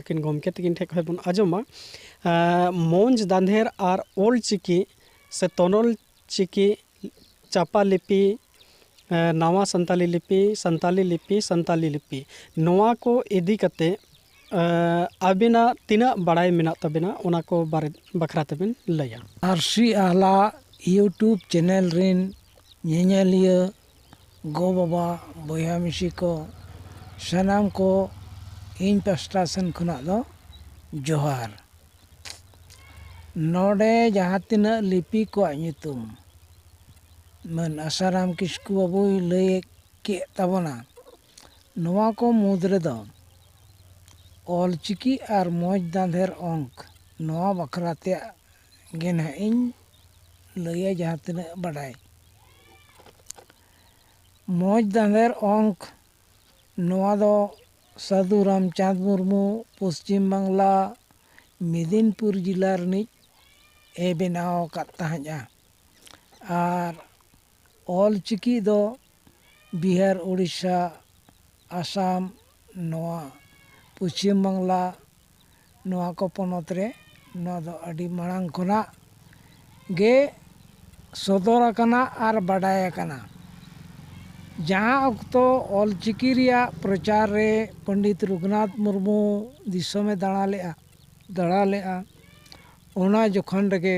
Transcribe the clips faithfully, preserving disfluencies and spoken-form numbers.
ᱩᱱᱠᱤᱱ ᱜᱚᱢᱠᱮ ᱛᱟᱹᱠᱤᱱ ᱴᱷᱮᱱ ᱠᱷᱚᱱ ᱵᱚᱱ ᱟᱸᱡᱚᱢᱟ᱾ ᱮᱸ, ᱢᱚᱸᱡᱽ ᱫᱟᱸᱫᱷᱮᱨ ᱟᱨ ᱚᱞ ᱪᱤᱠᱤ ᱥᱮ ᱛᱚᱱᱚᱞ ᱪᱤᱠᱤ, ᱪᱟᱯᱟ ᱞᱤᱯᱤ, ᱮᱸ, ᱱᱟᱣᱟ ᱥᱟᱱᱛᱟᱞᱤ ᱞᱤᱯᱤ, ᱥᱟᱱᱛᱟᱞᱤ ᱞᱤᱯᱤ, ᱥᱟᱱᱛᱟᱞᱤ ᱞᱤᱯᱤ, ᱱᱚᱣᱟ ᱠᱚ ᱤᱫᱤ ᱠᱟᱛᱮ, ᱮᱸ, ᱟᱹᱵᱤᱱᱟᱜ ᱛᱤᱱᱟᱹᱜ ᱵᱟᱲᱟᱭ ᱢᱮᱱᱟᱜ ᱛᱟᱵᱤᱱᱟ, ᱚᱱᱟ ᱠᱚ ᱵᱟᱨᱮ, ᱵᱟᱠᱷᱨᱟ ᱛᱮᱵᱤᱱ ᱞᱟᱹᱭᱟ? ᱟᱹᱨᱥᱤ ᱟᱦᱞᱟ YouTube ᱪᱮᱱᱮᱞ ᱨᱤᱱ ᱧᱮᱧᱮᱞᱤᱭᱟᱹ ᱜᱚ-ᱵᱟᱵᱟ, ᱵᱚᱭᱦᱟ ᱢᱤᱥᱤ ᱠᱚ, ᱥᱟᱱᱟᱢ ᱠᱚ ᱤᱧ ᱯᱟᱥᱴᱟ ᱥᱮᱱ ᱠᱷᱚᱱᱟᱜ ᱫᱚ ᱡᱚᱦᱟᱨ᱾ ᱱᱚᱰᱮ ᱡᱟᱦᱟᱸ ᱛᱤᱱᱟᱹᱜ ᱞᱤᱯᱤ ᱠᱚᱣᱟᱜ ᱧᱩᱛᱩᱢ ᱢᱟᱹᱱ ᱟᱥᱟᱨᱟᱢ ᱠᱤᱥᱠᱩ ᱵᱟᱵᱩᱭ ᱞᱟᱹᱭ ᱠᱮᱫ ᱛᱟᱵᱚᱱᱟ, ᱱᱚᱣᱟ ᱠᱚ ᱢᱩᱫᱽ ᱨᱮᱫᱚ ᱚᱞ ᱪᱤᱠᱤ ᱟᱨ ᱢᱚᱡᱽ ᱫᱟᱸᱫᱷᱮᱨ ᱚᱝᱠ, ᱱᱚᱣᱟ ᱵᱟᱠᱷᱨᱟ ᱛᱮᱭᱟᱜ ᱜᱮ ᱱᱟᱦᱟᱜ ᱤᱧ ᱞᱟᱹᱭᱟ ᱡᱟᱦᱟᱸ ᱛᱤᱱᱟᱹᱜ ᱵᱟᱰᱟᱭ᱾ ᱢᱚᱡᱽ ᱫᱟᱸᱫᱷᱮᱨ ᱚᱝᱠ, ᱱᱚᱣᱟ ᱫᱚ ᱥᱟᱹᱫᱷᱩ ᱨᱟᱢᱪᱟᱸᱫᱽ ᱢᱩᱨᱢᱩ ᱯᱚᱥᱪᱤᱢ ᱵᱟᱝᱞᱟ ᱢᱮᱫᱤᱱᱯᱩᱨ ᱡᱮᱞᱟ ᱨᱤᱱᱤᱡ ᱮ ᱵᱮᱱᱟᱣ ᱟᱠᱟᱫ ᱛᱟᱦᱮᱸᱫᱼᱟ᱾ ᱟᱨ ᱚᱞ ᱪᱤᱠᱤ ᱫᱚ ᱵᱤᱦᱟᱨ, ᱳᱰᱤᱥᱟ, ᱟᱥᱟᱢ, ᱱᱚᱣᱟ ᱯᱚᱪᱷᱤᱢ ᱵᱟᱝᱞᱟ, ᱱᱚᱣᱟ ᱠᱚ ᱯᱚᱱᱚᱛ ᱨᱮ ᱱᱚᱣᱟ ᱫᱚ ᱟᱹᱰᱤ ᱢᱟᱲᱟᱝ ᱠᱷᱚᱱᱟᱜ ᱜᱮ ᱥᱚᱫᱚᱨ ᱟᱠᱟᱱᱟ ᱟᱨ ᱵᱟᱰᱟᱭ ᱟᱠᱟᱱᱟ᱾ ᱡᱟᱦᱟᱸ ᱚᱠᱛᱚ ᱚᱞ ᱪᱤᱠᱤ ᱨᱮᱭᱟᱜ ᱯᱨᱚᱪᱟᱨ ᱨᱮ ᱯᱚᱱᱰᱤᱛ ᱨᱚᱜᱷᱩᱱᱟᱛᱷ ᱢᱩᱨᱢᱩ ᱫᱤᱥᱚᱢᱮ ᱫᱟᱬᱟ ᱞᱮᱫᱼᱟ, ᱫᱟᱬᱟ ᱞᱮᱫᱼᱟ, ᱚᱱᱟ ᱡᱚᱠᱷᱚᱱ ᱨᱮᱜᱮ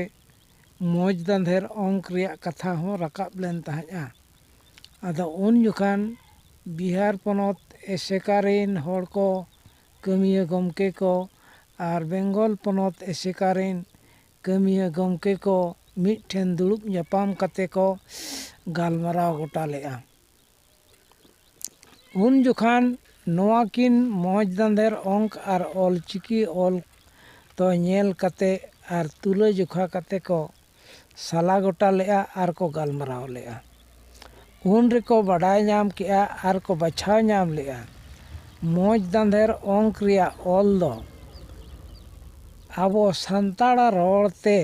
ᱢᱚᱡᱽ ᱫᱟᱸᱫᱷᱮᱨ ᱚᱝᱠ ᱨᱮᱭᱟᱜ ᱠᱟᱛᱷᱟ ᱦᱚᱸ ᱨᱟᱠᱟᱵ ᱞᱮᱱ ᱛᱟᱦᱮᱸᱫᱼᱟ᱾ ᱟᱫᱚ ᱩᱱ ᱡᱚᱠᱷᱟᱱ ᱵᱤᱦᱟᱨ ᱯᱚᱱᱚᱛ ᱮᱥᱮᱠᱟ ᱨᱮᱱ ᱦᱚᱲ ᱠᱚ, ᱠᱟᱹᱢᱤᱭᱟᱹ ᱜᱚᱢᱠᱮ ᱠᱚ ᱟᱨ ᱵᱮᱝᱜᱚᱞ ᱯᱚᱱᱚᱛ ᱮᱥᱮᱠᱟ ᱨᱮᱱ ᱠᱟᱹᱢᱤᱭᱟᱹ ᱜᱚᱢᱠᱮ ᱠᱚ ᱢᱤᱫ ᱴᱷᱮᱱ ᱫᱩᱲᱩᱵ ᱧᱟᱯᱟᱢ ᱠᱟᱛᱮ ᱠᱚ ᱜᱟᱞᱢᱟᱨᱟᱣ ᱜᱚᱴᱟ ᱞᱮᱫᱼᱟ᱾ ᱩᱱ ᱡᱚᱠᱷᱟᱱ ᱱᱚᱣᱟ ᱠᱤᱱ ᱢᱚᱡᱽ ᱫᱟᱸᱫᱷᱮᱨ ᱚᱝᱠ ᱟᱨ ᱚᱞ ᱪᱤᱠᱤ ᱚᱞ ᱫᱚ ᱧᱮᱞ ᱠᱟᱛᱮ ᱟᱨ ᱛᱩᱞᱟᱹ ᱡᱚᱠᱷᱟ ᱠᱟᱛᱮ ᱠᱚ ᱥᱟᱞᱟ ᱜᱚᱴᱟ ᱞᱮᱫᱼᱟ ᱟᱨ ᱠᱚ ᱜᱟᱞᱢᱟᱨᱟᱣ ᱞᱮᱫᱼᱟ᱾ ᱩᱱ ᱨᱮᱠᱚ ᱵᱟᱰᱟᱭ ᱧᱟᱢ ᱠᱮᱫᱼᱟ ᱟᱨ ᱠᱚ ᱵᱟᱪᱷᱟᱣ ᱧᱟᱢ ᱞᱮᱫᱼᱟ, ᱢᱚᱡᱽ ᱫᱟᱸᱫᱷᱮᱨ ᱚᱝᱠ ᱨᱮᱭᱟᱜ ᱚᱞ ᱫᱚ ᱟᱵᱚ ᱥᱟᱱᱛᱟᱲ ᱨᱚᱲ ᱛᱮ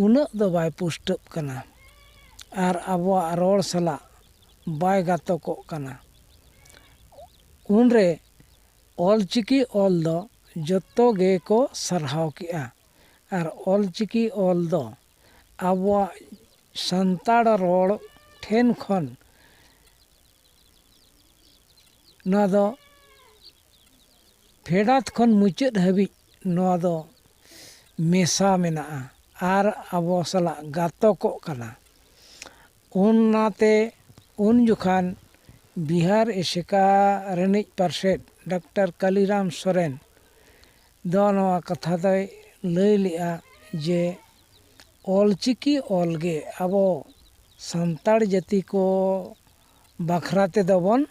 ᱩᱱᱟᱹᱜ ᱫᱚ ᱵᱟᱭ ᱯᱩᱥᱴᱟᱹᱜ ᱠᱟᱱᱟ ᱟᱨ ᱟᱵᱚᱣᱟᱜ ᱨᱚᱲ ᱥᱟᱞᱟᱜ ᱵᱟᱭ ᱜᱟᱛᱚᱠᱚᱜ ᱠᱟᱱᱟ᱾ ᱩᱱᱨᱮ ᱚᱞᱪᱤᱠᱤ ᱚᱞ ᱫᱚ ᱡᱚᱛᱚ ᱜᱮᱠᱚ ᱥᱟᱨᱦᱟᱣ ᱠᱮᱜᱼᱟ᱾ ᱟᱨ ᱚᱞᱪᱤᱠᱤ ᱚᱞ ᱫᱚ ᱟᱵᱚᱣᱟᱜ ᱥᱟᱱᱛᱟᱲ ᱨᱚᱲ ᱴᱷᱮᱱ ᱠᱷᱚᱱ ᱱᱚᱣᱟ ᱫᱚ ᱯᱷᱮᱰᱟᱛ ᱠᱷᱚᱱ ᱢᱩᱪᱟᱹᱫ ᱦᱟᱹᱵᱤᱡ ᱱᱚᱣᱟ ᱫᱚ ᱢᱮᱥᱟ ᱢᱮᱱᱟᱜᱼᱟ ᱟᱨ ᱟᱵᱚ ᱥᱟᱞᱟᱜ ᱜᱟᱛᱚᱠᱚᱜ ᱠᱟᱱᱟ᱾ ᱚᱱᱟᱛᱮ ᱩᱱ ᱡᱚᱠᱷᱟᱱ ᱵᱤᱦᱟᱨ ᱮᱥᱮᱠᱟ ᱨᱤᱱᱤᱡ ᱯᱟᱨᱥᱮᱛ ᱰᱟᱠᱛᱟᱨ ᱠᱟᱞᱤᱨᱟᱢ ᱥᱚᱨᱮᱱ ᱫᱚ ᱱᱚᱣᱟ ᱠᱟᱛᱷᱟ ᱫᱚᱭ ᱞᱟᱹᱭ ᱞᱮᱜᱼᱟ ᱡᱮ ᱚᱞᱪᱤᱠᱤ ᱚᱞ ᱜᱮ ᱟᱵᱚ ᱥᱟᱱᱛᱟᱲ ᱡᱟᱹᱛᱤ ᱠᱚ ᱵᱟᱠᱷᱨᱟ ᱛᱮᱫᱚ ᱵᱚᱱ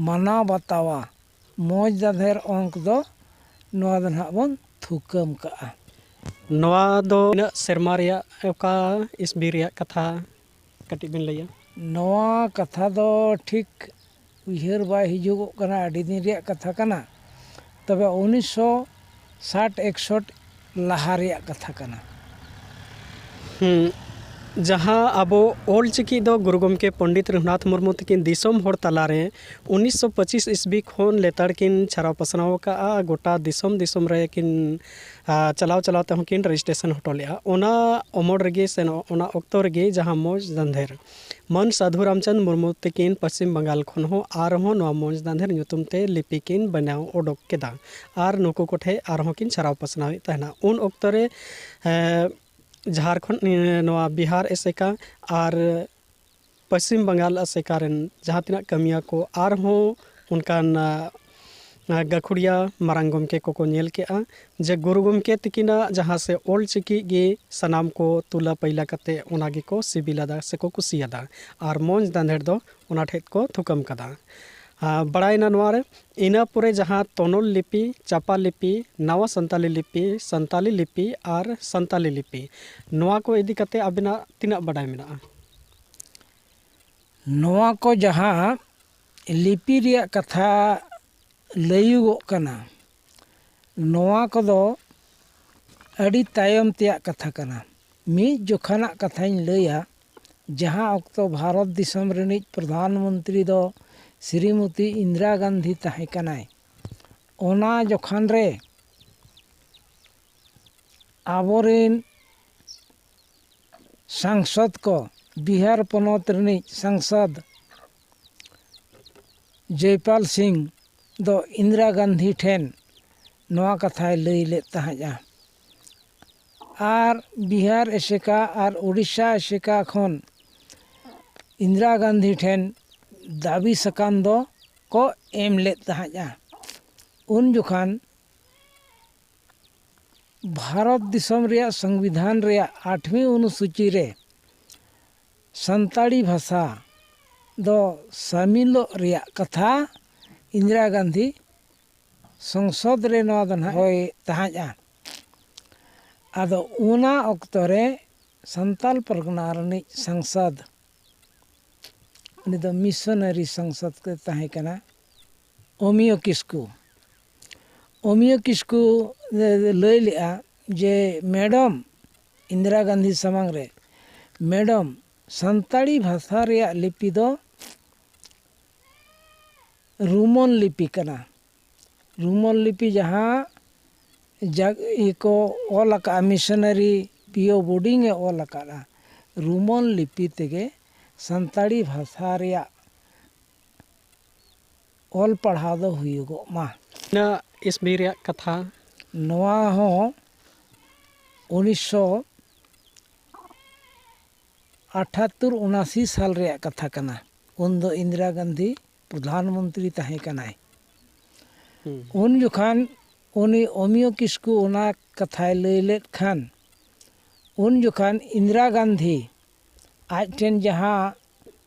ᱢᱟᱱᱟᱣ ᱵᱟᱛᱟᱣᱟ᱾ ᱢᱚᱡᱽ ᱫᱟᱸᱫᱷᱮᱨ ᱚᱝᱠ ᱫᱚ ᱱᱚᱣᱟ ᱫᱚ ᱱᱟᱦᱟᱜ ᱵᱚᱱ ᱛᱷᱩᱠᱟᱹᱢ ᱠᱟᱜᱼᱟ᱾ ᱱᱚᱣᱟ ᱫᱚ ᱛᱤᱱᱟᱹᱜ ᱥᱮᱨᱢᱟ ᱨᱮᱭᱟᱜ, ᱚᱠᱟ ᱤᱥᱵᱤ ᱨᱮᱭᱟᱜ ᱠᱟᱛᱷᱟ ᱠᱟᱹᱴᱤᱡ ᱵᱮᱱ ᱞᱟᱹᱭᱟ? ᱱᱚᱣᱟ ᱠᱟᱛᱷᱟ ᱫᱚ ᱴᱷᱤᱠ ᱩᱭᱦᱟᱹᱨ ᱵᱟᱭ ᱦᱤᱡᱩᱜᱚᱜ ᱠᱟᱱᱟ, ᱟᱹᱰᱤ ᱫᱤᱱ ᱨᱮᱭᱟᱜ ᱠᱟᱛᱷᱟ ᱠᱟᱱᱟ᱾ ᱛᱚᱵᱮ ᱩᱱᱤᱥᱥᱚ ᱥᱟᱴ ᱮᱠᱥᱚᱴ ᱞᱟᱦᱟ ᱨᱮᱭᱟᱜ ᱠᱟᱛᱷᱟ ᱠᱟᱱᱟ᱾ ᱦᱩᱸ, ᱡᱟᱦᱟᱸ ᱟᱵᱚ ᱚᱞᱪᱤᱠᱤ ᱫᱚ ᱜᱩᱨᱩ ᱜᱚᱢᱠᱮ ᱯᱚᱱᱰᱤᱛ ᱨᱚᱜᱷᱩᱱᱟᱛᱷ ᱢᱩᱨᱢᱩ ᱛᱟᱹᱠᱤᱱ ᱫᱤᱥᱚᱢ ᱦᱚᱲ ᱛᱟᱞᱟᱨᱮ ᱩᱱᱤᱥᱥᱚ ᱯᱚᱸᱪᱤᱥ ᱤᱥᱵᱤ ᱠᱷᱚᱱ ᱞᱮᱛᱟᱲ ᱠᱤᱱ ᱪᱷᱟᱨᱟᱣ ᱯᱟᱥᱱᱟᱣ ᱟᱠᱟᱫᱼᱟ᱾ ᱜᱚᱴᱟ ᱫᱤᱥᱚᱢ ᱫᱤᱥᱚᱢ ᱨᱮ ᱠᱤᱱ, ᱟ, ᱪᱟᱞᱟᱣ ᱪᱟᱞᱟᱣ ᱛᱮᱦᱚᱸ ᱠᱤᱱ ᱨᱮᱡᱤᱥᱴᱨᱮᱥᱚᱱ ᱦᱚᱴᱚ ᱞᱮᱫᱼᱟ᱾ ᱚᱱᱟ ᱚᱢᱚᱲ ᱨᱮᱜᱮ ᱥᱮ ᱱᱚ-, ᱚᱱᱟ ᱚᱠᱛᱚ ᱨᱮᱜᱮ ᱡᱟᱦᱟᱸ ᱢᱚᱡᱽ ᱫᱟᱸᱫᱷᱮᱨ ᱢᱟᱹᱱ ᱥᱟᱫᱷᱩ ᱨᱟᱢᱪᱟᱸᱫᱽ ᱢᱩᱨᱢᱩ ᱛᱟᱹᱠᱤᱱ ᱯᱚᱥᱪᱤᱢ ᱵᱟᱝᱜᱟᱞ ᱠᱷᱚᱱ ᱦᱚᱸ ᱟᱨᱦᱚᱸ ᱱᱚᱣᱟ ᱢᱚᱡᱽ ᱫᱟᱸᱫᱷᱮᱨ ᱧᱩᱛᱩᱢ ᱛᱮ ᱞᱤᱯᱤ ᱠᱤᱱ ᱵᱮᱱᱟᱣ ᱚᱰᱚᱠ ᱠᱮᱫᱟ ᱟᱨ ᱱᱩᱠᱩ ᱠᱚᱴᱷᱮᱱ ᱟᱨᱦᱚᱸ ᱠᱤᱱ ᱪᱷᱟᱨᱟᱣ ᱯᱟᱥᱱᱟᱣᱮᱫ ᱛᱟᱦᱮᱱᱟ᱾ ᱩᱱ ᱚᱠᱛᱚ ᱨᱮ, ᱮ, ᱡᱷᱟᱲᱠᱷᱚᱸᱰ, ᱮ, ᱱᱚᱣᱟ ᱵᱤᱦᱟᱨ ᱮᱥᱮᱠᱟ ᱟᱨ ᱯᱚᱥᱪᱤᱢ ᱵᱟᱝᱜᱟᱞ ᱟᱥᱮᱠᱟ ᱨᱮᱱ ᱡᱟᱦᱟᱸ ᱛᱤᱱᱟᱹᱜ ᱠᱟᱹᱢᱤᱭᱟᱹ ᱠᱚ ᱟᱨᱦᱚᱸ ᱚᱱᱠᱟᱱ, ᱟ, ᱜᱟᱹᱠᱷᱩᱲᱤᱭᱟᱹ ᱢᱟᱨᱟᱝ ᱜᱚᱢᱠᱮ ᱠᱚᱠᱚ ᱧᱮᱞ ᱠᱮᱜᱼᱟ ᱡᱮ ᱜᱩᱨᱩ ᱜᱚᱢᱠᱮ ᱛᱤᱠᱤᱱᱟᱜ ᱡᱟᱦᱟᱸ ᱥᱮ ᱚᱞ ᱪᱤᱠᱤ ᱜᱮ ᱥᱟᱱᱟᱢ ᱠᱚ ᱛᱩᱞᱟᱹ ᱯᱟᱹᱭᱞᱟ ᱠᱟᱛᱮ ᱚᱱᱟ ᱜᱮᱠᱚ ᱥᱤᱵᱤᱞᱟᱫᱟ ᱥᱮᱠᱚ ᱠᱩᱥᱤᱭᱟᱫᱟ᱾ ᱟᱨ ᱢᱚᱸᱡᱽ ᱫᱟᱸᱫᱷᱮᱲ ᱫᱚ ᱚᱱᱟ ᱴᱷᱮᱡ ᱠᱚ ᱛᱷᱩᱠᱟᱹᱢ ᱠᱟᱫᱟ᱾ ᱟ, ᱵᱟᱲᱟᱭᱮᱱᱟ ᱱᱚᱣᱟ ᱨᱮ᱾ ᱤᱱᱟᱹ ᱯᱚᱨᱮ ᱡᱟᱦᱟᱸ ᱛᱚᱱᱚᱞ ᱞᱤᱯᱤ, ᱪᱟᱯᱟ ᱞᱤᱯᱤ, ᱱᱟᱣᱟ ᱥᱟᱱᱛᱟᱞᱤ ᱞᱤᱯᱤ, ᱥᱟᱱᱛᱟᱞᱤ ᱞᱤᱯᱤ ᱟᱨ ᱥᱟᱱᱛᱟᱞᱤ ᱞᱤᱯᱤ, ᱱᱚᱣᱟ ᱠᱚ ᱤᱫᱤ ᱠᱟᱛᱮ ᱟᱵᱤᱱᱟᱜ ᱛᱤᱱᱟᱹᱜ ᱵᱟᱰᱟᱭ ᱢᱮᱱᱟᱜᱼᱟ? ᱱᱚᱣᱟ ᱠᱚ ᱡᱟᱦᱟᱸ ᱞᱤᱯᱤ ᱨᱮᱭᱟᱜ ᱠᱟᱛᱷᱟ ᱞᱟᱹᱭᱩᱜᱚᱜ ᱠᱟᱱᱟ, ᱱᱚᱣᱟ ᱠᱚᱫᱚ ᱟᱹᱰᱤ ᱛᱟᱭᱚᱢ ᱛᱮᱭᱟᱜ ᱠᱟᱛᱷᱟ ᱠᱟᱱᱟ᱾ ᱢᱤᱫ ᱡᱚᱠᱷᱟᱱᱟᱜ ᱠᱟᱛᱷᱟᱧ ᱞᱟᱹᱭᱟ, ᱡᱟᱦᱟᱸ ᱚᱠᱛᱚ ᱵᱷᱟᱨᱚᱛ ᱫᱤᱥᱚᱢ ᱨᱤᱱᱤᱡ ᱯᱨᱚᱫᱷᱟᱱ ᱢᱚᱱᱛᱨᱤ ᱫᱚ ᱥᱨᱤᱢᱚᱛᱤ ᱤᱱᱫᱤᱨᱟ ᱜᱟᱱᱫᱷᱤ ᱛᱟᱦᱮᱸ ᱠᱟᱱᱟᱭ᱾ ᱚᱱᱟ ᱡᱚᱠᱷᱟᱱ ᱨᱮ ᱟᱵᱚᱨᱮᱱ ᱥᱟᱝᱥᱚᱫᱽ ᱠᱚ, ᱵᱤᱦᱟᱨ ᱯᱚᱱᱚᱛ ᱨᱤᱱᱤᱡ ᱥᱟᱝᱥᱚᱫᱽ ᱡᱚᱭᱯᱟᱞ ᱥᱤᱝ ᱫᱚ ᱤᱱᱫᱤᱨᱟ ᱜᱟᱱᱫᱷᱤ ᱴᱷᱮᱱ ᱱᱚᱣᱟ ᱠᱟᱛᱷᱟᱭ ᱞᱟᱹᱭ ᱞᱮᱫ ᱛᱟᱦᱮᱸᱫᱼᱟ᱾ ᱟᱨ ᱵᱤᱦᱟᱨ ᱮᱥᱮᱠᱟ ᱟᱨ ᱳᱰᱤᱥᱟ ᱮᱥᱮᱠᱟ ᱠᱷᱚᱱ ᱤᱱᱫᱤᱨᱟ ᱜᱟᱱᱫᱷᱤ ᱴᱷᱮᱱ ᱫᱟᱹᱵᱤ ᱥᱟᱠᱟᱢ ᱫᱚ ᱠᱚ ᱮᱢ ᱞᱮᱫ ᱛᱟᱦᱮᱸᱫᱼᱟ᱾ ᱩᱱ ᱡᱚᱠᱷᱟᱱ ᱵᱷᱟᱨᱚᱛ ᱫᱤᱥᱚᱢ ᱨᱮᱭᱟᱜ ᱥᱚᱝᱵᱤᱫᱷᱟᱱ ᱨᱮᱭᱟᱜ ᱟᱴᱷᱣᱤ ᱚᱱᱩᱥᱩᱪᱤ ᱨᱮ ᱥᱟᱱᱛᱟᱲᱤ ᱵᱷᱟᱥᱟ ᱫᱚ ᱥᱟᱹᱢᱤᱞᱚᱜ ᱨᱮᱭᱟᱜ ᱠᱟᱛᱷᱟ ᱤᱱᱫᱤᱨᱟ ᱜᱟᱱᱫᱷᱤ ᱥᱚᱝᱥᱚᱫᱽ ᱨᱮ ᱱᱚᱣᱟ ᱫᱚ ᱱᱟᱦᱟᱜ ᱦᱚᱭ ᱛᱟᱦᱮᱸᱫᱼᱟ᱾ ᱟᱫᱚ ᱚᱱᱟ ᱚᱠᱛᱚ ᱨᱮ ᱥᱟᱱᱛᱟᱞ ᱯᱟᱨᱜᱟᱱᱟ ᱨᱤᱱᱤᱡ ᱥᱟᱝᱥᱚᱫᱽ, ᱩᱱᱤ ᱫᱚ ᱢᱤᱥᱚᱱᱟᱨᱤ ᱥᱟᱝᱥᱚᱫᱽ ᱠᱚ ᱛᱟᱦᱮᱸ ᱠᱟᱱᱟ, ᱚᱢᱤᱭᱚ ᱠᱤᱥᱠᱩ᱾ ᱚᱢᱤᱭᱚ ᱠᱤᱥᱠᱩ ᱞᱟᱹᱭ ᱞᱮᱫᱼᱟ ᱡᱮ, "ᱢᱮᱰᱚᱢ", ᱤᱱᱫᱤᱨᱟ ᱜᱟᱱᱫᱷᱤ ᱥᱟᱢᱟᱝ ᱨᱮ, "ᱢᱮᱰᱚᱢ, ᱥᱟᱱᱛᱟᱲᱤ ᱵᱷᱟᱥᱟ ᱨᱮᱭᱟᱜ ᱞᱤᱯᱤ ᱫᱚ ᱨᱳᱢᱟᱱ ᱞᱤᱯᱤ ᱠᱟᱱᱟ᱾ ᱨᱳᱢᱟᱱ ᱞᱤᱯᱤ ᱡᱟᱦᱟᱸ ᱡᱟᱜ-, ᱤᱭᱟᱹ ᱠᱚ ᱚᱞ ᱟᱠᱟᱫᱼᱟ, ᱢᱤᱥᱚᱱᱟᱨᱤ ᱯᱤᱭᱳ ᱵᱳᱨᱰᱤᱝ ᱮ ᱚᱞ ᱟᱠᱟᱫᱼᱟ, ᱨᱳᱢᱟᱱ ᱞᱤᱯᱤ ᱛᱮᱜᱮ ᱥᱟᱱᱛᱟᱲᱤ ᱵᱷᱟᱥᱟ ᱨᱮᱭᱟᱜ ᱚᱞ ᱯᱟᱲᱦᱟᱣ ᱫᱚ ᱦᱩᱭᱩᱜᱚᱜ ᱢᱟ᱾" ᱛᱤᱱᱟᱹᱜ ᱤᱥᱵᱤ ᱨᱮᱭᱟᱜ ᱠᱟᱛᱷᱟ? ᱱᱚᱣᱟ ᱦᱚᱸ ᱩᱱᱤᱥᱥᱚ ᱟᱴᱷᱟᱛᱛᱳᱨ ᱩᱱᱟᱥᱤ ᱥᱟᱞ ᱨᱮᱭᱟᱜ ᱠᱟᱛᱷᱟ ᱠᱟᱱᱟ᱾ ᱩᱱᱫᱚ ᱤᱱᱫᱤᱨᱟ ᱜᱟᱱᱫᱷᱤ ᱯᱨᱚᱫᱷᱟᱱ ᱢᱚᱱᱛᱨᱤ ᱛᱟᱦᱮᱸ ᱠᱟᱱᱟᱭ᱾ ᱦᱩᱸ᱾ ᱩᱱ ᱡᱚᱠᱷᱟᱱ ᱩᱱᱤ ᱚᱢᱤᱭᱚ ᱠᱤᱥᱠᱩ ᱚᱱᱟ ᱠᱟᱛᱷᱟᱭ ᱞᱟᱹᱭ ᱞᱮᱫ ᱠᱷᱟᱱ, ᱩᱱ ᱡᱚᱠᱷᱟᱱ ᱤᱱᱫᱤᱨᱟ ᱜᱟᱱᱫᱷᱤ ᱟᱡ ᱴᱷᱮᱱ ᱡᱟᱦᱟᱸ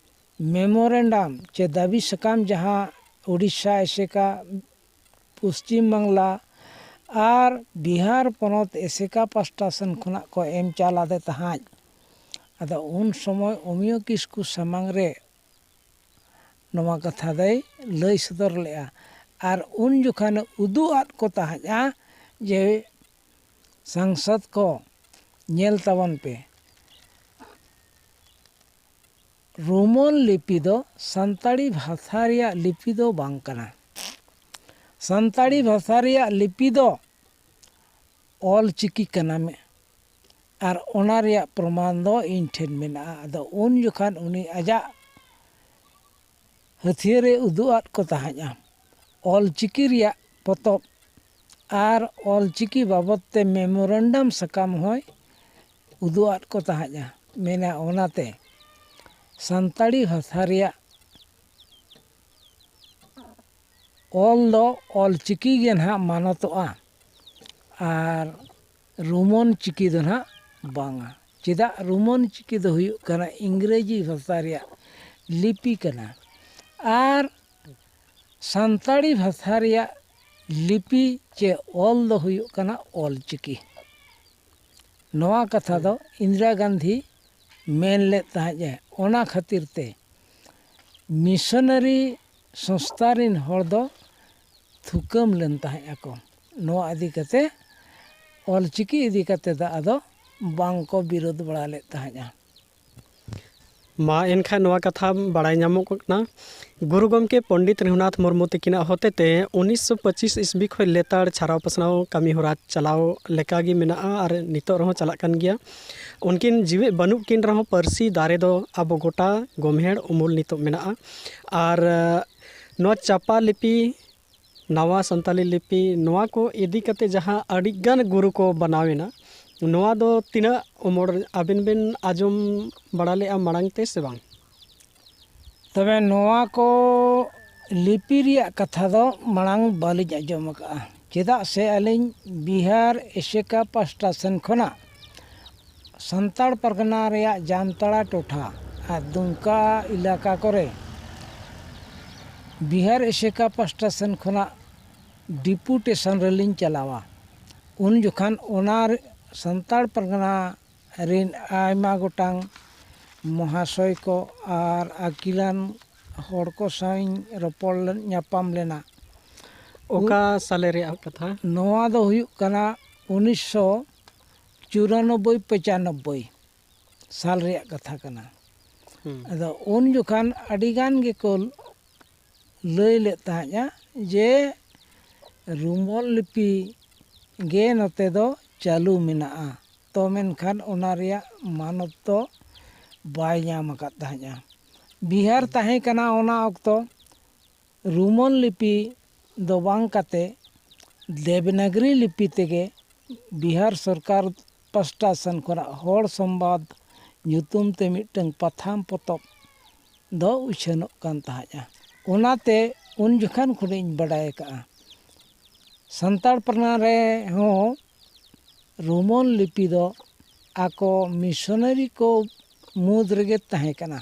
ᱢᱮᱢᱳᱨᱮᱱᱰᱟᱢ ᱪᱮ ᱫᱟᱹᱵᱤ ᱥᱟᱠᱟᱢ ᱡᱟᱦᱟᱸ ᱳᱰᱤᱥᱟ ᱮᱥᱮᱠᱟ, ᱯᱚᱥᱪᱤᱢ ᱵᱟᱝᱞᱟ ᱟᱨ ᱵᱤᱦᱟᱨ ᱯᱚᱱᱚᱛ ᱮᱥᱮᱠᱟ ᱯᱟᱥᱴᱟ ᱥᱮᱱ ᱠᱷᱚᱱᱟᱜ ᱠᱚ ᱮᱢ ᱪᱟᱞ ᱟᱫᱮ ᱛᱟᱦᱮᱸᱫ᱾ ᱟᱫᱚ ᱩᱱ ᱥᱚᱢᱚᱭ ᱚᱢᱤᱭᱚ ᱠᱤᱥᱠᱩ ᱥᱟᱢᱟᱝ ᱨᱮ ᱱᱚᱣᱟ ᱠᱟᱛᱷᱟ ᱫᱚᱭ ᱞᱟᱹᱭ ᱥᱚᱫᱚᱨ ᱞᱮᱫᱼᱟ᱾ ᱟᱨ ᱩᱱ ᱡᱚᱠᱷᱟᱱᱮ ᱩᱫᱩᱜ ᱟᱫ ᱠᱚ ᱛᱟᱦᱮᱸᱫᱼᱟ ᱡᱮ, "ᱥᱟᱝᱥᱚᱫᱽ ᱠᱚ, ᱧᱮᱞ ᱛᱟᱵᱚᱱ ᱯᱮ, ᱨᱳᱢᱟᱱ ᱞᱤᱯᱤ ᱫᱚ ᱥᱟᱱᱛᱟᱲᱤ ᱵᱷᱟᱥᱟ ᱨᱮᱭᱟᱜ ᱞᱤᱯᱤ ᱫᱚ ᱵᱟᱝ ᱠᱟᱱᱟ᱾ ᱥᱟᱱᱛᱟᱲᱤ ᱵᱷᱟᱥᱟ ᱨᱮᱭᱟᱜ ᱞᱤᱯᱤ ᱫᱚ ᱚᱞ ᱪᱤᱠᱤ ᱠᱟᱱᱟ ᱢᱮ, ᱟᱨ ᱚᱱᱟ ᱨᱮᱭᱟᱜ ᱯᱨᱚᱢᱟᱱ ᱫᱚ ᱤᱧ ᱴᱷᱮᱱ ᱢᱮᱱᱟᱜᱼᱟ᱾ ᱟᱫᱚ ᱩᱱ ᱡᱚᱠᱷᱟᱱ ᱩᱱᱤ ᱟᱡᱟᱜ ᱦᱟᱹᱛᱭᱟᱹᱨᱮ ᱩᱫᱩᱜ ᱟᱫ ᱠᱚ ᱛᱟᱦᱮᱸᱫᱼᱟ᱾ ᱚᱞ ᱪᱤᱠᱤ ᱨᱮᱭᱟᱜ ᱯᱚᱛᱚᱵ ᱟᱨ ᱚᱞ ᱪᱤᱠᱤ ᱵᱟᱵᱚᱫ ᱛᱮ ᱢᱮᱢᱳᱨᱮᱱᱰᱟᱢ ᱥᱟᱠᱟᱢ ᱦᱚᱸᱭ ᱩᱫᱩᱜ ᱟᱫ ᱠᱚ ᱛᱟᱦᱮᱸᱫᱼᱟ᱾ ᱢᱮᱱᱟ ᱚᱱᱟᱛᱮ ᱥᱟᱱᱛᱟᱲᱤ ᱵᱷᱟᱥᱟ ᱨᱮᱭᱟᱜ ᱚᱞ ᱫᱚ ᱚᱞ ᱪᱤᱠᱤ ᱜᱮ ᱱᱟᱦᱟᱜ ᱢᱟᱱᱚᱛᱚᱜᱼᱟ, ᱟᱨ ᱨᱳᱢᱟᱱ ᱪᱤᱠᱤ ᱫᱚ ᱱᱟᱦᱟᱜ ᱵᱟᱝᱟ᱾ ᱪᱮᱫᱟᱜ? ᱨᱳᱢᱟᱱ ᱪᱤᱠᱤ ᱫᱚ ᱦᱩᱭᱩᱜ ᱠᱟᱱᱟ ᱤᱝᱨᱮᱡᱤ ᱵᱷᱟᱥᱟ ᱨᱮᱭᱟᱜ ᱞᱤᱯᱤ ᱠᱟᱱᱟ, ᱟᱨ ᱥᱟᱱᱛᱟᱲᱤ ᱵᱷᱟᱥᱟ ᱨᱮᱭᱟᱜ ᱞᱤᱯᱤ ᱪᱮ ᱚᱞ ᱫᱚ ᱦᱩᱭᱩᱜ ᱠᱟᱱᱟ ᱚᱞ ᱪᱤᱠᱤ᱾ ᱱᱚᱣᱟ ᱠᱟᱛᱷᱟ ᱫᱚ ᱤᱱᱫᱤᱨᱟ ᱜᱟᱱᱫᱷᱤ ᱢᱮᱱ ᱞᱮᱫ ᱛᱟᱦᱮᱸᱫ ᱮ᱾ ᱚᱱᱟ ᱠᱷᱟᱹᱛᱤᱨ ᱛᱮ ᱢᱤᱥᱚᱱᱟᱨᱤ ᱥᱚᱝᱥᱛᱷᱟ ᱨᱤᱱ ᱦᱚᱲ ᱫᱚ ᱛᱷᱩᱠᱟᱹᱢ ᱞᱮᱱ ᱛᱟᱦᱮᱸᱫ ᱟᱠᱚ᱾ ᱱᱚᱣᱟ ᱤᱫᱤ ᱠᱟᱛᱮ, ᱚᱞ ᱪᱤᱠᱤ ᱤᱫᱤ ᱠᱟᱛᱮ ᱫᱚ ᱟᱫᱚ ᱵᱟᱝ ᱠᱚ ᱵᱤᱨᱳᱫᱷ ᱵᱟᱲᱟ ᱞᱮᱫ ᱛᱟᱦᱮᱸᱫᱼᱟ᱾ ᱢᱟ ᱮᱱᱠᱷᱟᱱ ᱱᱚᱣᱟ ᱠᱟᱛᱷᱟ ᱵᱟᱲᱟᱭ ᱧᱟᱢᱚᱜ ᱠᱟᱱᱟ, ᱜᱩᱨᱩ ᱜᱚᱢᱠᱮ ᱯᱚᱱᱰᱤᱛ ᱨᱚᱜᱷᱩᱱᱟᱛᱷ ᱢᱩᱨᱢᱩ ᱛᱟᱹᱠᱤᱱᱟᱜ ᱦᱚᱛᱮᱛᱮ ᱩᱱᱤᱥᱥᱚ ᱯᱚᱸᱪᱤᱥ ᱤᱥᱵᱤ ᱠᱷᱚᱱ ᱞᱮᱛᱟᱲ ᱪᱷᱟᱨᱟᱣ ᱯᱟᱥᱱᱟᱣ ᱠᱟᱹᱢᱤ ᱦᱚᱨᱟ ᱪᱟᱞᱟᱣ ᱞᱮᱠᱟ ᱜᱮ ᱢᱮᱱᱟᱜᱼᱟ ᱟᱨ ᱱᱤᱛᱚᱜ ᱨᱮᱦᱚᱸ ᱪᱟᱞᱟᱜ ᱠᱟᱱ ᱜᱮᱭᱟ᱾ ᱩᱱᱠᱤᱱ ᱡᱤᱣᱮᱫ ᱵᱟᱹᱱᱩᱜ ᱠᱤᱱ ᱨᱮᱦᱚᱸ ᱯᱟᱹᱨᱥᱤ ᱫᱟᱨᱮ ᱫᱚ ᱟᱵᱚ ᱜᱚᱴᱟ ᱜᱚᱢᱦᱮᱲ ᱩᱢᱩᱞ ᱱᱤᱛᱚᱜ ᱢᱮᱱᱟᱜᱼᱟ᱾ ᱟᱨ ᱱᱚᱣᱟ ᱪᱟᱯᱟ ᱞᱤᱯᱤ, ᱱᱟᱣᱟ ᱥᱟᱱᱛᱟᱞᱤ ᱞᱤᱯᱤ, ᱱᱚᱣᱟ ᱠᱚ ᱤᱫᱤ ᱠᱟᱛᱮ ᱡᱟᱦᱟᱸ ᱟᱹᱰᱤᱜᱟᱱ ᱜᱩᱨᱩ ᱠᱚ ᱵᱮᱱᱟᱣ ᱮᱱᱟ, ᱱᱚᱣᱟ ᱫᱚ ᱛᱤᱱᱟᱹᱜ ᱩᱢᱮᱨ ᱟᱵᱤᱱ ᱵᱤᱱ ᱟᱸᱡᱚᱢ ᱵᱟᱲᱟ ᱞᱮᱫᱼᱟ ᱢᱟᱲᱟᱝ ᱛᱮ ᱥᱮ ᱵᱟᱝ? ᱛᱚᱵᱮ ᱱᱚᱣᱟ ᱠᱚ ᱞᱤᱯᱤ ᱨᱮᱭᱟᱜ ᱠᱟᱛᱷᱟ ᱫᱚ ᱢᱟᱲᱟᱝ ᱵᱟᱹᱞᱤᱧ ᱟᱸᱡᱚᱢ ᱟᱠᱟᱫᱼᱟ, ᱪᱮᱫᱟᱜ ᱥᱮ ᱟᱹᱞᱤᱧ ᱵᱤᱦᱟᱨ ᱮᱥᱮᱠᱟ ᱯᱟᱥᱴᱟ ᱥᱮᱱ ᱠᱷᱚᱱᱟᱜ ᱥᱟᱱᱛᱟᱲ ᱯᱟᱨᱜᱟᱱᱟ ᱨᱮᱭᱟᱜ ᱡᱟᱢᱛᱟᱲᱟ ᱴᱚᱴᱷᱟ ᱟᱨ ᱫᱩᱢᱠᱟ ᱮᱞᱟᱠᱟ ᱠᱚᱨᱮ ᱵᱤᱦᱟᱨ ᱮᱥᱮᱠᱟ ᱯᱟᱥᱴᱟ ᱥᱮᱱ ᱠᱷᱚᱱᱟᱜ ᱰᱮᱯᱩᱴᱮᱥᱚᱱ ᱨᱮᱞᱤᱧ ᱪᱟᱞᱟᱣᱟ᱾ ᱩᱱ ᱡᱚᱠᱷᱟᱱ ᱚᱱᱟ ᱨᱮ-, ᱥᱟᱱᱛᱟᱲ ᱯᱟᱨᱜᱟᱱᱟ ᱨᱤᱱ ᱟᱭᱢᱟ ᱜᱚᱴᱟᱝ ᱢᱚᱦᱟᱥᱚᱭ ᱠᱚ ᱟᱨ ᱟᱹᱠᱤᱞᱟᱱ ᱦᱚᱲ ᱠᱚ ᱥᱟᱶ ᱤᱧ ᱨᱚᱯᱚᱲ ᱞᱮᱱ, ᱧᱟᱯᱟᱢ ᱞᱮᱱᱟ᱾ ᱚᱠᱟ ᱥᱟᱞᱮ ᱨᱮᱭᱟᱜ ᱠᱟᱛᱷᱟ? ᱱᱚᱣᱟ ᱫᱚ ᱦᱩᱭᱩᱜ ᱠᱟᱱᱟ ᱩᱱᱤᱥᱥᱚ ᱪᱩᱨᱟᱱᱚᱵᱵᱳᱭ ᱯᱚᱸᱪᱟᱱᱚᱵᱵᱳᱭ ᱥᱟᱞ ᱨᱮᱭᱟᱜ ᱠᱟᱛᱷᱟ ᱠᱟᱱᱟ᱾ ᱦᱩᱸ᱾ ᱟᱫᱚ ᱩᱱ ᱡᱚᱠᱷᱟᱱ ᱟᱹᱰᱤ ᱜᱟᱱ ᱜᱮᱠᱚ ᱞᱟᱹᱭ ᱞᱮᱫ ᱛᱟᱦᱮᱸᱫᱼᱟ ᱡᱮ ᱨᱳᱢᱚᱱ ᱞᱤᱯᱤ ᱜᱮ ᱱᱚᱛᱮ ᱫᱚ ᱪᱟᱹᱞᱩ ᱢᱮᱱᱟᱜᱼᱟ᱾ ᱛᱚ ᱢᱮᱱᱠᱷᱟᱱ ᱚᱱᱟ ᱨᱮᱭᱟᱜ ᱢᱟᱱᱚᱛ ᱫᱚ ᱵᱟᱭ ᱧᱟᱢ ᱟᱠᱟᱫ ᱛᱟᱦᱮᱸᱫᱼᱟ᱾ ᱵᱤᱦᱟᱨ ᱛᱟᱦᱮᱸ ᱠᱟᱱᱟ ᱚᱱᱟ ᱚᱠᱛᱚ᱾ ᱨᱳᱢᱚᱱ ᱞᱤᱯᱤ ᱫᱚ ᱵᱟᱝ ᱠᱟᱛᱮ ᱫᱮᱵᱽᱱᱟᱜᱽᱨᱤ ᱞᱤᱯᱤ ᱛᱮᱜᱮ ᱵᱤᱦᱟᱨ ᱥᱚᱨᱠᱟᱨ ᱯᱟᱥᱴᱟ ᱥᱮᱱ ᱠᱷᱚᱱᱟᱜ ᱦᱚᱲ ᱥᱚᱢᱵᱟᱫ ᱧᱩᱛᱩᱢ ᱛᱮ ᱢᱤᱫᱴᱟᱝ ᱯᱟᱛᱷᱟᱢ ᱯᱚᱛᱚᱵ ᱫᱚ ᱩᱪᱷᱟᱹᱱᱚᱜ ᱠᱟᱱ ᱛᱟᱦᱮᱸᱫᱼᱟ᱾ ᱚᱱᱟᱛᱮ ᱩᱱ ᱡᱚᱠᱷᱚᱱ ᱠᱷᱚᱱᱤᱧ ᱵᱟᱰᱟᱭ ᱟᱠᱟᱫᱼᱟ, ᱥᱟᱱᱛᱟᱲ ᱯᱟᱨᱜᱟᱱᱟ ᱨᱮᱦᱚᱸ ᱨᱳᱢᱚᱱ ᱞᱤᱯᱤ ᱫᱚ ᱟᱠᱚ ᱢᱤᱥᱚᱱᱟᱨᱤ ᱠᱚ ᱢᱩᱫᱽ ᱨᱮᱜᱮ ᱛᱟᱦᱮᱸ ᱠᱟᱱᱟ᱾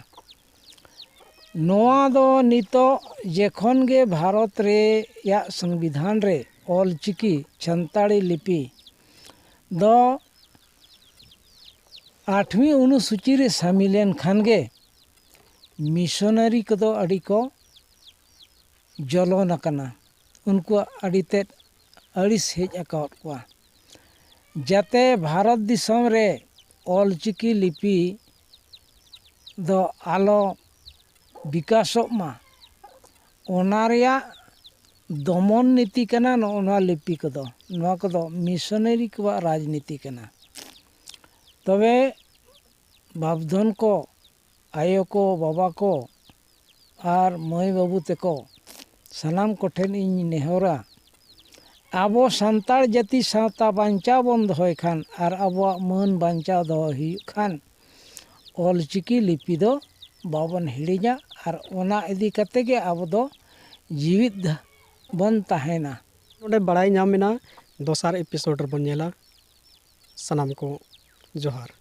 ᱱᱚᱣᱟ ᱫᱚ ᱱᱤᱛᱚᱜ ᱡᱮᱠᱷᱚᱱ ᱜᱮ ᱵᱷᱟᱨᱚᱛ ᱨᱮᱭᱟᱜ ᱥᱚᱝᱵᱤᱫᱷᱟᱱ ᱨᱮ ᱚᱞ ᱪᱤᱠᱤ ᱥᱟᱱᱛᱟᱲᱤ ᱞᱤᱯᱤ ᱫᱚ ᱟᱴᱷᱣᱤ ᱚᱱᱩᱥᱩᱪᱤ ᱨᱮ ᱥᱟᱹᱢᱤᱞ ᱮᱱ ᱠᱷᱟᱱ ᱜᱮ ᱢᱤᱥᱚᱱᱟᱨᱤ ᱠᱚᱫᱚ ᱟᱹᱰᱤ ᱠᱚ ᱡᱚᱞᱚᱱ ᱟᱠᱟᱱᱟ᱾ ᱩᱱᱠᱩᱣᱟᱜ ᱟᱹᱰᱤ ᱛᱮᱫ ᱟᱹᱲᱤᱥ ᱦᱮᱡ ᱟᱠᱟᱣᱟᱫ ᱠᱚᱣᱟ᱾ ᱡᱟᱛᱮ ᱵᱷᱟᱨᱚᱛ ᱫᱤᱥᱚᱢ ᱨᱮ ᱚᱞ ᱪᱤᱠᱤ ᱞᱤᱯᱤ ᱫᱚ ᱟᱞᱚ ᱵᱤᱠᱟᱥᱚᱜ ᱢᱟ, ᱚᱱᱟ ᱨᱮᱭᱟᱜ ᱫᱚᱢᱚᱱ ᱱᱤᱛᱤ ᱠᱟᱱᱟ ᱱᱚᱜᱼᱚ ᱱᱚᱣᱟ ᱞᱤᱯᱤ ᱠᱚᱫᱚ᱾ ᱱᱚᱣᱟ ᱠᱚᱫᱚ ᱢᱤᱥᱚᱱᱟᱨᱤ ᱠᱚᱣᱟᱜ ᱨᱟᱡᱽᱱᱤᱛᱤ ᱠᱟᱱᱟ᱾ ᱛᱚᱵᱮ ᱵᱟᱯᱫᱷᱚᱱ ᱠᱚ, ᱟᱭᱳ ᱠᱚ, ᱵᱟᱵᱟ ᱠᱚ ᱟᱨ ᱢᱟᱹᱭ ᱵᱟᱹᱵᱩ ᱛᱮᱠᱚ, ᱥᱟᱱᱟᱢ ᱠᱚᱴᱷᱮᱱ ᱤᱧ ᱱᱮᱦᱚᱨᱟ, ᱟᱵᱚ ᱥᱟᱱᱛᱟᱲ ᱡᱟᱹᱛᱤ ᱥᱟᱶᱛᱟ ᱵᱟᱧᱪᱟᱣ ᱵᱚᱱ ᱫᱚᱦᱚᱭ ᱠᱷᱟᱱ ᱟᱨ ᱟᱵᱚᱣᱟᱜ ᱢᱟᱹᱱ ᱵᱟᱧᱪᱟᱣ ᱫᱚᱦᱚ ᱦᱩᱭᱩᱜ ᱠᱷᱟᱱ ᱚᱞ ᱪᱤᱠᱤ ᱞᱤᱯᱤ ᱫᱚ ᱵᱟᱵᱚᱱ ᱦᱤᱲᱤᱧᱟ ᱟᱨ ᱚᱱᱟ ᱤᱫᱤ ᱠᱟᱛᱮ ᱜᱮ ᱟᱵᱚ ᱫᱚ ᱡᱤᱣᱤᱫ ᱵᱚᱱ ᱛᱟᱦᱮᱱᱟ᱾ ᱱᱚᱰᱮ ᱵᱟᱲᱟᱭ ᱧᱟᱢ ᱮᱱᱟ, ᱫᱚᱥᱟᱨ ᱮᱯᱤᱥᱳᱰ ᱨᱮᱵᱚᱱ ᱧᱮᱞᱟ᱾ ᱥᱟᱱᱟᱢ ᱠᱚ ᱡᱚᱦᱟᱨ᱾